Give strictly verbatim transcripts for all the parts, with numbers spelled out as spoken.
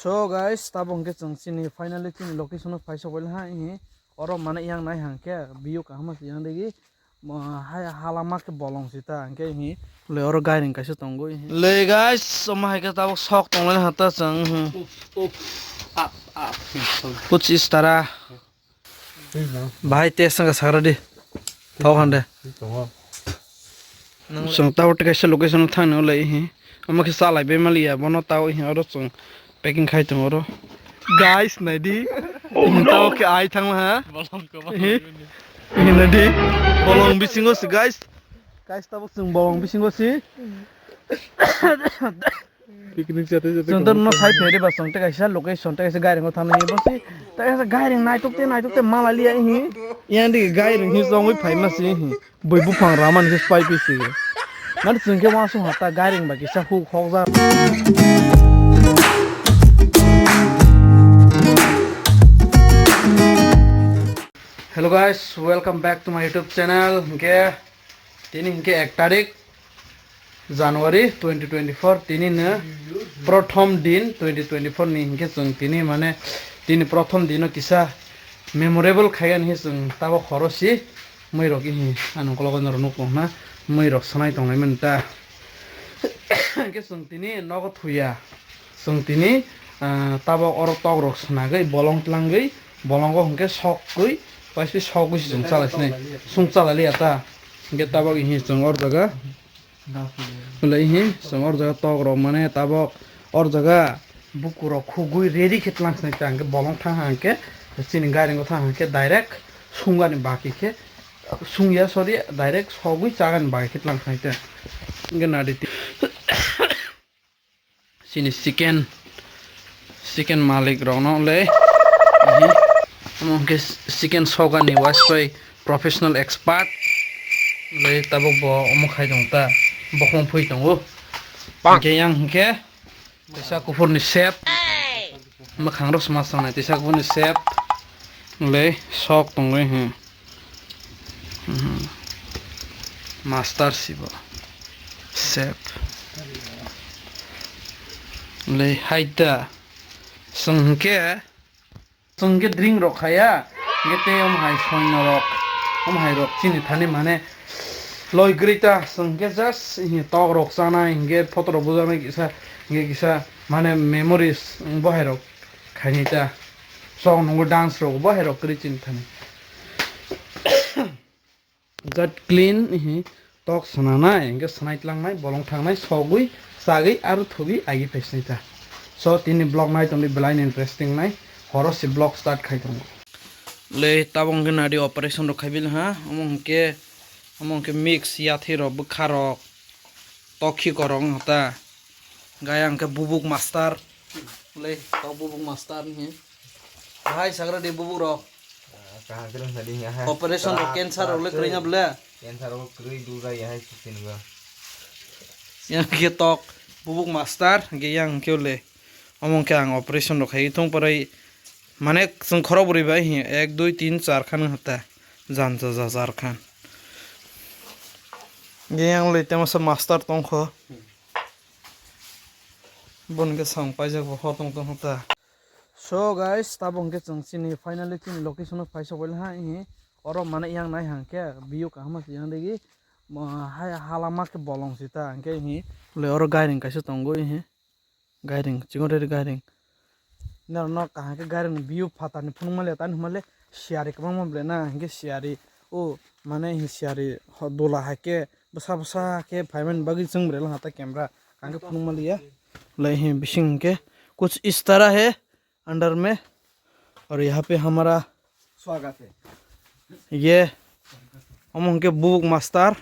So guys, tabuk hwnkhe chwng chini finally chini location o phai sokbailha, ihi oro mane yang nai hwnkhe view kaham se yang digi. Mo hai halama khe bolong sita hwnkhe ihi le oro gairing kaisa tongo ihi. Le guys, omo hai khe tabuk sok tonglai hata chwng, hmm. Uf, uf, ap, ap. Kuch is tarah. Bahai test wngkha sagra di. Thok hande. Tongo. Chwng tabo tei kaisa location o thangna le hi. Omo khe chalai bai maliya, bono tao hi oro chwng packing khai tongo oro. Guys, nai di. Tabo khe ai thangma ha. Bolong kwbang. Hi? Hi nai di. Bolong bisingo se, guys. Guys, tabo chwng bolong bisingo se. Picnic jate jate. Chwng to no sai phaide ba, chwng tei kaisa location tei kaisa gairing o thangna hi bosi. Tei kaisa gairing naitok te naitok te mala liya hi. Yang di gairing hi chongwi phaima si hi. Bui buphang raman khe pai pisi. Nang chwng khe wansuk ha ta gairing ba kisa huk hok ja. Hello guys, welcome back to my YouTube channel. Hwnkhe tini hwnkhe ek tarik January twenty twenty-four, tini no prothom din twenty twenty-four ni hwnkhe chwng tini mane tini prothom dino kisa memorable khaiya hinwi chwng tabok horo si mui rok ihi anw kologo norok nukung hwna mui rok swnai tonglai mani ta. Hwnkhe chwng tini nogo thuya, chwng tini, ah, tabok oro tok rok swnagwi bolong tlangwi bolongo hwnkhe sokgwi paiswi sokgwi se chwng chalai sinai, sung chalai liya ta. Hwnkhe tabok ihi chwng or jaga Belai hi chwng or jaga tok rok mane tabok or jaga buku rok khugwi ready khe tlang sinai ta hwnkhe bolong thang hwnkhe chini gairing o thang hwnkhe direct sungani baki khe sungya sorry direct sogwi chagani baki khe tlang sinai ta hwnkhe nadi. Chini chicken, chicken malik rokno le, omo hwnkhe chicken sogani waispai professional expert le tabuk bo omo khai tong ta, bokhong phui tongo. Hwnkhe yang hwnkhe teisa kuphurni chef, mwkhang rok sma sangnai teisa kuphurni chef le sok tongwi hwn. Mhm. Master sibo. Chef. Le haita. Chwng hwnkhe, chwng hwnkhe drink rok khaya. Hwnkhe tei omo hai soino rok. Omo hai rok chini thani mane loi gri ta. Chwng hwnkhe just tok rok chanai, hwnkhe photo rok bujaknai kisa, hwnkhe kisa mane memories, bo hai rok khainai ta. Chwng nungo dance rok bo hai rok kwrwi chini thani. Jat clean hi tok swnanai, hwnkhe swnai tlangnai, bolong thangnai, sogwi, chagwi, aro thugwi, agi phaisinai ta. So, tini vlog nai tongdi belai ni interesting nai, horo si vlog start khai tongo. Le, tabuk hwnkhe nadi operation rok khaibil ha, omo hwnkhe, omo hwnkhe mix, yathi rok, bwkha rok, tokhi korok wngkha ta. Gaya hwnkhe bubuk master. Le, tok bubuk master ni. Bahai sagra de bubuk rok. Ah, kaham khe wngkha di ya hai. Operation rok, cancer rok le kwrwi na ble? Cancer rok kwrwi dura ya hai sitini ba. Yang khe tok bubuk master, hwnkhe yang khe le. Omo hwnkhe ang operation rok khai thung parai. Mane chwng khorok bwrwi bai hi ek, dui, tin, char khan hata. Jan ja ja char khan. Hwnkhe yang le temo sa master tongkho. Bon khe song paijak bo hor tong tong ta. So guys, tabuk hwnkhe chwng chini finally chini location o phai sokbailha ihi. Oro mane yang nai hwnkhe view kaham se yang digi. Mo hai halama khe bolong sita hwnkhe ihi. Le oro gairing kaisa tongo ihi. Gairing, chikon reri gairing. Norok no kaham khe gairing view phatar ni phunuk male tani hwnmale siyari kwbangma ble na hwnkhe siyari o mane ihi siyari dola hai khe bwsa bwsa khe phaimani bagwi chwng bre lang hata camera kaham khe phunuk maliya. Lai hi bising hwnkhe kuch is tarah hai. Under mein. Aur yahan pe hamara swagat hai. Ye omo hwnkhe bubuk master.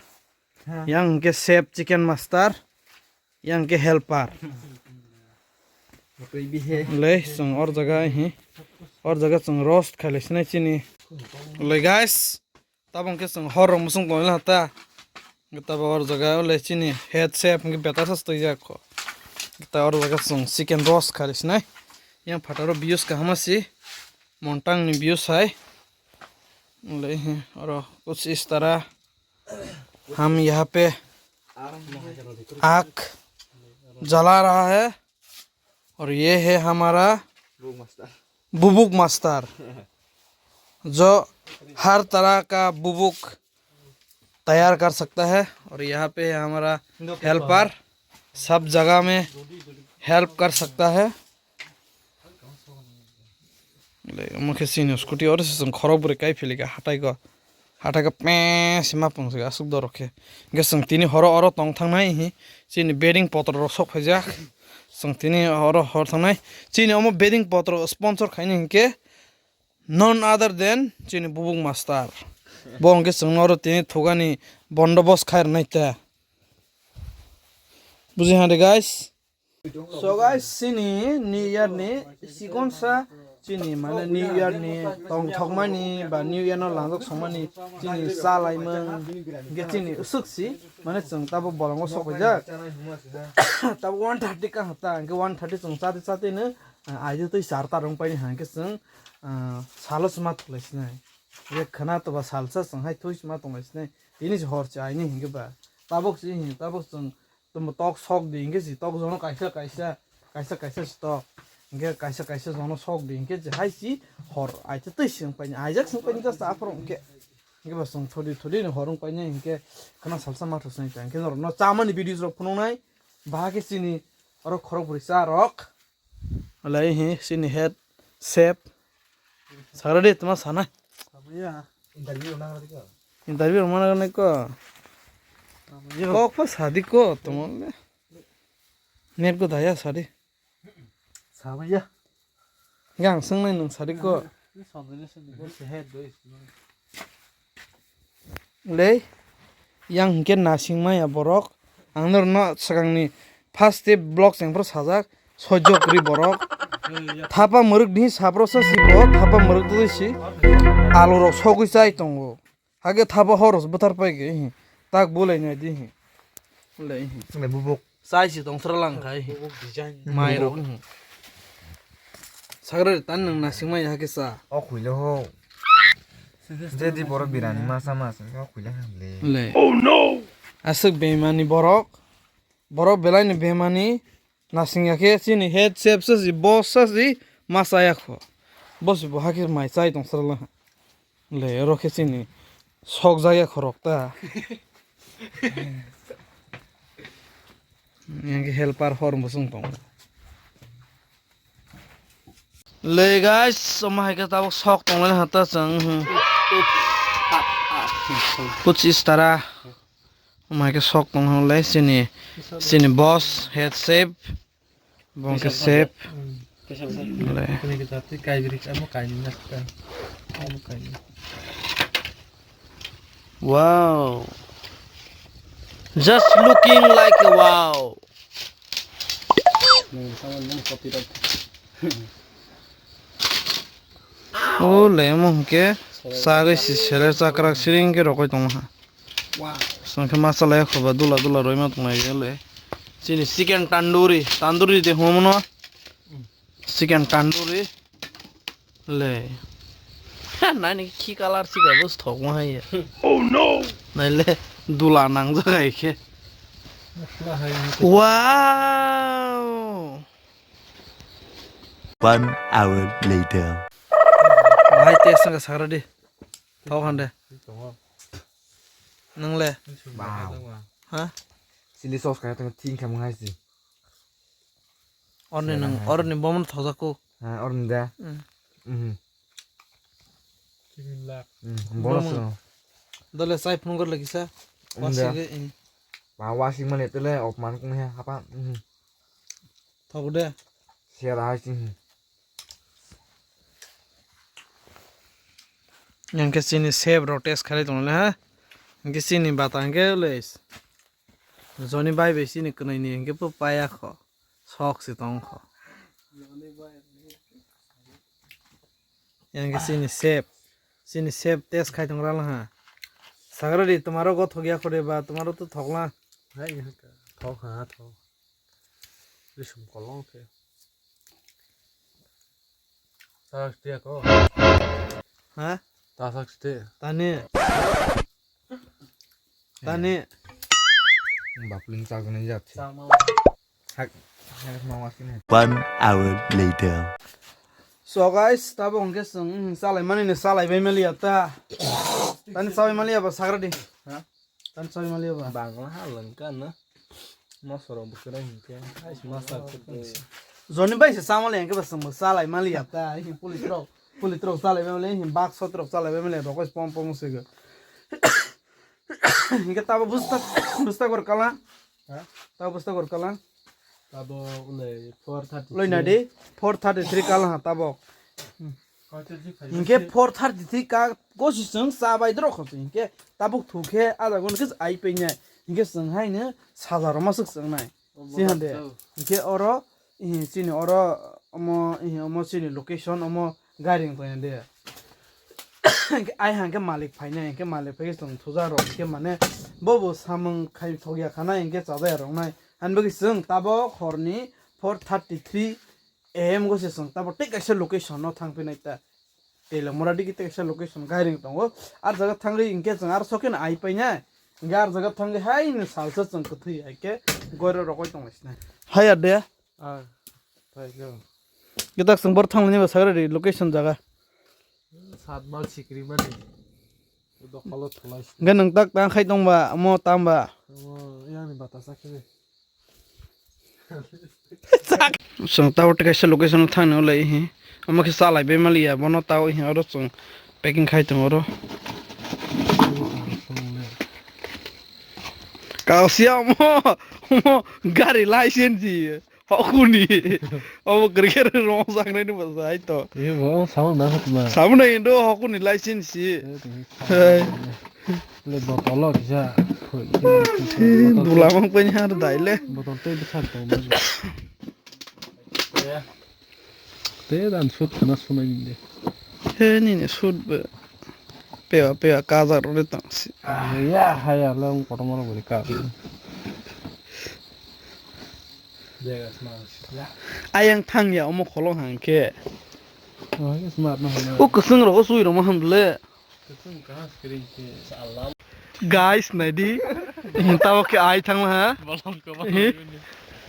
Ha. Yang hwnkhe chef chicken master. Yang hwnkhe helper. Koi bhi hai. Lei chwng or jaga hi. Or jaga chwng roast khailai sinai chini. Lei guys. Tabuk hwnkhe chwng hor rok muchung tonglai hata. Tabuk or jaga o le chini head chef hwnkhe betar sa twi jak kho. Ta or jaga chwng chicken roast khailai sinai. Yang phataro views kaham si. Montang ni views hai. Le oro kuch is tarah. Hum yahan pe aag jala raha hai. और ये है हमारा बुबुक मास्टर। बुबुक मास्टर, जो हर तरह का बुबुक तैयार कर सकता है। और यहाँ पे है हमारा हेल्पर, सब जगह में हेल्प कर सकता है। Le, omo khe chini scooty oro se chwng khorok bwrwi kai philika hatai go. Hatai go pe se ma pung se aswk dorok khe. Hwnkhe chwng tini horo oro tong thangnai hi chini bedding potro rok sok phaijak. Chwng tini horo hor thangnai. Chini omo bedding potro sponsor khaini hinkhe none other than chini bubuk master. Bo hwnkhe chwngno oro tini thugani bondobos khai rwnai ta. Buji hande guys. So guys, chini New Year ni sikonsa chini mane New Year ni tong thokmani ba New Year no langjak songmani chini chalaimung hwnkhe chini usuk si mane chwng tabo bolongo sok paijak. Tabo one thirty ka hata hwnkhe one thirty chwng chati chati no, ah, aidotwi char ta rwng paini hwnkhe chwng, ah, salo chwma thwklai sinai. Ye khwna toba salsa chwng hai thwi chwma tonglai sinai. Tini se hor se aini hwnkhe ba. Tabok se hin, tabok chwng Tamo tok sok di hwnkhe si tok jono kaisa kaisa, kaisa kaisa si tok. Hwnkhe kaisa kaisa jono sok di hwnkhe si hai si hor aitha twi sing paini, aijak sing paini just aphuru hwnkhe. Hwnkhe ba chwng thodi thodi ni hor wng paini hwnkhe khwna salsa ma thosnai ta. Hwnkhe norok no chamani videos rok phunuknai. Bahai khe chini oro khorok bwrwi cha rok. Alai hi chini head chef. Sagra de tuma sana. Samaya. Interview rok mana gani ko? Samaya. Kok pa sadi ko tuma le. Net ko daya sadi. Samaya. Yang sung nai nung sadi ko. Ni samaya sadi ko se head do is. Lei, yang hwnkhe nasing maya borok. Ang norokno swkangni first step vlog chengphuru sajak, sojok kwrwi borok. Thapa mwrwk di saproksa si bo, thapa mwrwk dui si. Alurok sogwi chai tongo. Hake thapa horo bwthar pai khe, hi. Tak bulai nai di, hi. Lei, hi. Chwngni bubuk. Chai si tong sra lang khai. Bubuk design. Mai rok, hmm. Sagra tan nang nasing mai ha khe cha. O khuile ho. Je di borok birani masa mas o khuile ha le. Le. Oh no. Aswk bemani borok. Borok belai ni bemani nasing ya khe chini head chef sa si boss sa si masa ya kho. Boss bo ha khe mai chai tong sra lang. Le, oro khe chini sok jaya khorok ta. Yang khe helper hor bo chwng tongo. Le guys, omo hai khe tabuk sok tong lai hata chwng, hmm. Kuch is tarah. Omo hai khe sok tong lai chini, chini boss, head chef. Bongke sep. Kaisa bwsa. Le. Kini kita twi kai biri amo kai ni nak ka. Amo kai ni. Wow. Just looking like a wow. Nung sama nung copyright. O le mo hwnkhe sagwi si sele chakrak siring khe rokoi tongma ha. Wow. Songkhe masala ya khoba dula dula roima tongnai le. Chini chicken tandoori, tandoori de homo no. Chicken tandoori. Le. Ha, nai ni khi colour si ga bus thok ma hai ya. Oh no. Nai le dula nang ja gai khe. Wow. One hour later. Hai te sanga sagra di. Thok hande. Nang le. Wow. Ha? Chili sauce kaya tong thing khamung hai si. Orni nang, orni bomon thok jako. Ha, orni da. Hmm. Mhm. Chili lak. Hmm, bono so. Dole sai phone gor lagi sa. Um, da. Wasi ge, eh. Ma wasi mane tele opman kung he hapa. Mhm. Thok de. Siya da hai si. Yang khe chini sep rok test khalai tong le ha. Yang khe chini bata hwnkhe le. Joni bai bai chini kwnwi ni hwnkhe bo paya kho. Sok se tong kho. Yang khe chini sep. Chini sep test khai tong rala ha. Sagra di tomaro go thok ya kho de ba tomaro to thok la. Hai thok ha thok. Bisum kolong khe. Tarak tiya ko. Ha? Tasak site. Tani. Tani. Bapling chak nai jat. Sama. Hak. One hour later. So guys, tabuk hwnkhe chwng, mm, chalaimani ni chalaibai maliya ta. Tani chabai maliya ba sagra di. Ha? Tani chabai maliya ba. Bangla ha langka na. Mosoro bukra hinkhe. Ais masa kutungsi. Joni bai se chamali hwnkhe ba chwng bo chalai maliya ta. Hi police rok, police rok chalaibai maliya, hi bak sot rok chalaibai maliya, rokoi pom pom se go. Hinkhe tabo busta, busta gor kala. Ha? Tabo busta gor kala. Tabo ule four thirty. Loi na di, four thirty three kala ha tabo. Hinkhe four thirty three ka gosi chwng cha bai drok kho hinkhe tabuk thu khe ada gon khe ai pe nya hinkhe chwng hai no sajar ma swk chwng nai. Si hande. Hinkhe oro, eh, chini oro omo, eh, omo chini location omo gairing to de. Ai hangke malik phainai, hingke malik phai chwng thuja rok, hingke mane bobo samung khai thokya khana, hingke chajaya rok nai. Han bagwi chwng tabok horni four thirty three A M go se chwng tabok tei kaisa location no thang phinai ta. Tei Lamura digi tei kaisa location gairing tongo. Ar jaga thangwi hingke chwng ar sokin ai painai. Hingke ar jaga thangwi hai ni salsa chwng kwthwi hai khe goiro rokoi tong lai sinai. Haya de. Ah, thai khe. Kitak chwng bor thang ni ba sagre ri location jaga. Sat mal sikri mani. Dokolo thulai. Hingke nwng tak tang khai tong ba, mo tam ba. Mo yang ni bata sakhe. Chwng tabok tei kaisa location o thangna ulai hi. Omo khe chalai bai maliya, bono tao hi oro chwng packing khai tongo oro. Kausia omo, omo gari license di. Hokuni. Omo kwrwi khe rwng saknai ni bwsa hai to. Ye bo samo na hokma. Samo na indo hokuni license si. Hai. Le botolo kisa. Dula mang pai har dai le. Botol tei bwsa tong. Te dan sut kana sunai ninde. He nini sut be. Pewa pewa kajak rok le tang si. Ya haya lang kotor moro bori ka. Ayang thang ya omo kholo hang khe. O kwswng rogo sui roma ham le. Guys, naidi. Tabo khe ai thang ha.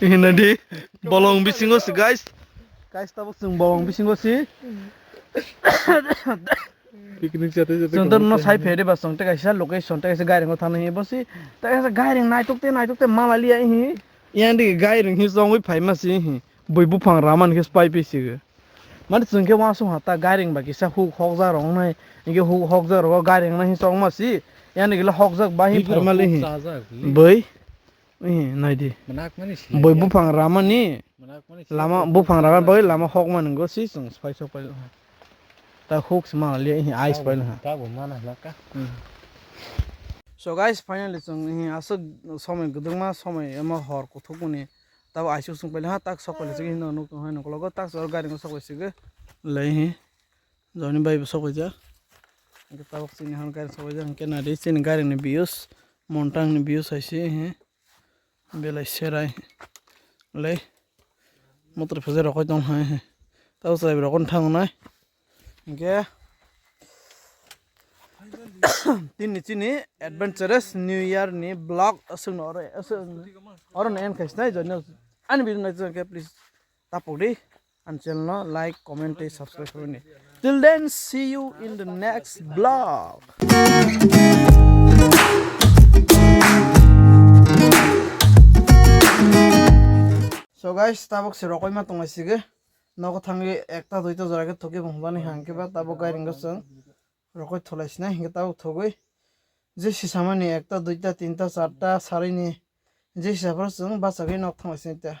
Naidi. Bolong bisingo si, guys. Guys, tabo chwng bolong bisingo si. Picnic jate jate. Chwng to no sai phere ba chwng tei kaisa location tei kaisa gairing o thangna hi bo si. Tei kaisa gairing naitok tei naitok tei mala liya hi. Yang di gairing hi chongwi phaima si hi. Bui buphang raman khe pai pi si. Mani chwng khe uansuk ha ta gairing ba kisa huk hokjak rok wngnai. Hinkhe huk hokjak rogo gairing nai hi chongma si. Yani gila hokjak ba hi pharmali hi. Bui. Ihi, naidi. Bui buphang ramani. Lama buphang ramani bagwi lama hokma nwngo si chwng pai sok pai. Ta huk sima le hi ice pai ha. So guys, finally chwng hi aswk somoi kwdwkma somoi emo hor kuthukmani. Tabo aisuk sung paile ha tak sok paile sigi hinno nuk tong hai nokologo tak sor gari no sok paile sigi. Lei hi joni bai bo sok paijak. Hingke tabok chini han gari sok paijak hingke nadi chini gari ni views montang ni views hai se hi belai serai lei motor phaje rokoi tong hai hi. Tabo chwrai rokon thang nai. Hingke tini chini adventurous New Year ni vlog aswkno oro, aswk oro no end khaisnai joino ani video naisingkhe please tapok di ani channel no like, comment tei subscribe khaimani. Till then, see you in the next vlog. So guys, tabok se rokoi ma tonglai sige. Nogo thangwi ekta duita jora khe thokhe bo hwnbani hangkhe ba tabok gairing go chwng rokoi thulai sinai hingkhe tabok thogwi je sisamani ekta duita tinta charta sarini je sisaphuru chwng bachagwi nok thanglai sinai ta.